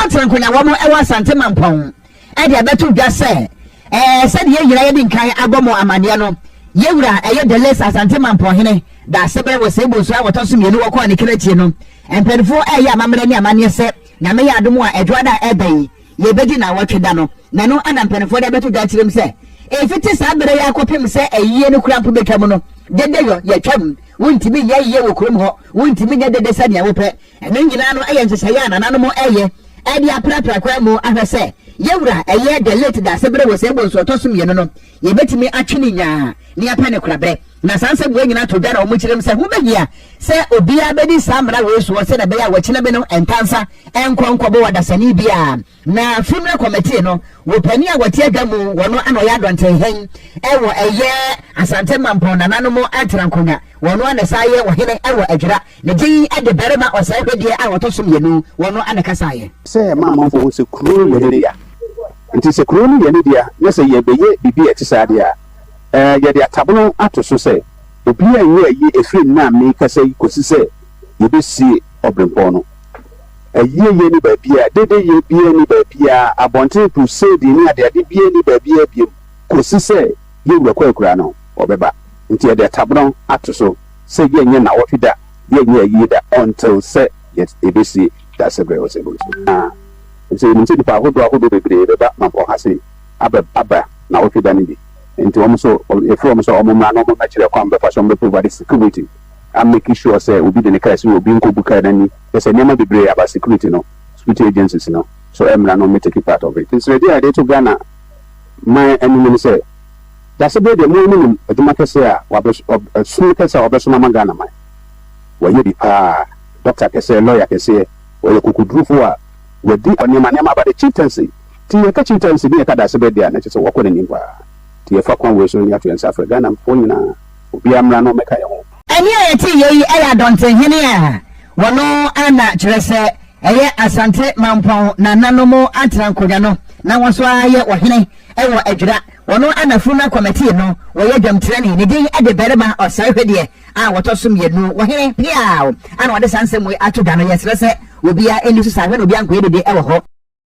atena nkonnwa wɔn wɔ Asante Mampɔn de abɛto dwa sɛ, ɛɛ sɛdeɛ yɛn nyinaa yɛdi nkan abɔ mo amanneɛ no, yɛwura ɛyɛ Delese Asante Mampɔn hene Daasebrɛ wɔ Seibo nso a wɔtɔ so mmienu wɔkɔɔ ne kra akyi no, mpanimfoɔ ɛreyɛ amammerɛ ne amanneɛ sɛ Nyame yɛ adom a Ɛdwoada a ɛreba yi yɛbɛdi naawɔtwe da no, na ɛno na mpanimfoɔ de abɛto dwa akyerɛ mu sɛ ɛfiti saa berɛ yi akɔpem sɛ ayie no kura mpo bɛtwam no, dede yɔ yɛtwam, wontumi nyɛ ayie wɔ kurom hɔ, wontumi nyɛ dede sɛdeɛ wopɛ. Ɛno nyinaa no yɛ nhyehyɛeɛ a nananom reyɛ de aprapra kwan mu ahwɛ sɛ yɛn wura ɛyɛ the late Daasebrɛ wɔ Seibo nso ɔtɔ so mmienu no, yɛbɛtumi atwe no nyaa na yɛapɛ no koraberɛ. Na saa nsɛm wei nyinaa to dwa na wɔkyerɛ mu sɛ ho bɛhia sɛ obiara bɛdi saa mmara wei soɔ sɛdeɛ ɛbɛyɛ a wɔkyena bi no ntansa nkɔ nkɔbɔ wɔ adasani biara. Na Funeral Committee no wɔ panin a wɔte adwa mu wɔno ana ɔyɛ adɔntenhɛn wɔ ɛyɛ Asante Mampɔn nananom atenankonnwa wɔno ana san yɛ ɔhene wɔ Adwira. Ne din de Barima Ɔsɛe Hwedeɛ a ɔtɔ so mmienu, wɔno ana kasaeɛ. Sɛ ɛma amanfoɔ hu sɛ kuro no yɛ ne dea. Nti sɛ kuro no yɛ ne dea na sɛ yɛbɛyɛ biribi a ɛte saa deɛ a, ɛɛ yɛde atabono ato so sɛ obiara nyɛ ayie ɛfiri nnɛ a merekasa yi kɔsi sɛ yɛbɛsie ɔberempɔn no. Ayieyɛ nni baabiara, dedeyɛ biara nni baabiara, abɔntene crusade ne adeade biara nni baabiara biom kɔsi sɛ yɛn Wura Kwaakura no ɔbɛba. Nti yɛde atabono ato so sɛ yɛnyɛ nnawɔtwe da, yɛnyɛ ayie da until sɛ yɛbɛsie Dasebrɛ Osei-Bonsu. Na efisɛ yɛnim sɛ nnipa ahodoɔ ahodoɔ bebree bɛba Mampɔn ha sei aba aba nnawɔtwe da no bi, nti wɔn nso yɛfrɛ wɔn sɛ wɔn mmra na wɔn mmɛkyerɛ kwan bɛfa so wɔn bɛ provide security a make sure sɛ obi de ne car si hɔ, obi nkɔbu car no ani, kyerɛ sɛ nneɛma bebree about security no, security agencies no so mmra na wɔn mmɛ take part of it. Nsrɛdeɛ a yɛde to Ghana man anim ne sɛ, Dasebrɛ deɛ mo ara monim adwuma kɛseɛ a wabɛ som kɛseɛ a wabɛsom ama Ghana man. Wayɛ bi paa, doctor kɛseɛ, lawyer kɛseɛ, ɔyɛ kokodurufoɔ a wadi nneɛma nneɛma aba de chieftaincy. Nti yɛka chieftaincy ne yɛka Dasebrɛ deɛ a na kyerɛ sɛ wakɔ n'anim paa. Nti yɛfa kwan wei so ne yɛato yɛn nsa afrɛ Ghanafoɔ nyinaa, obiara mmra na ɔmmɛka yɛn ho. Ɛnne a yɛte yei yɛ Adɔntenhene a wɔno na kyerɛ sɛ ɛyɛ Asante Mampɔn nananom atena nkonnwa no na wɔn nso ara yɛ ɔhene wɔ Adwira. Wɔno na Funua Kɔmɛtee no wɔyɛ dwamtirani. Ne din de Barima Ɔsɛe Hwedeɛ a wɔtɔ so mmienu. Ɔhene Peaw na ɔde saa nsɛm wei ato dwa no. Yɛsrɛ sɛ obiara nni so saa hwɛ na obiara nkɔyɛ dede wɔ hɔ.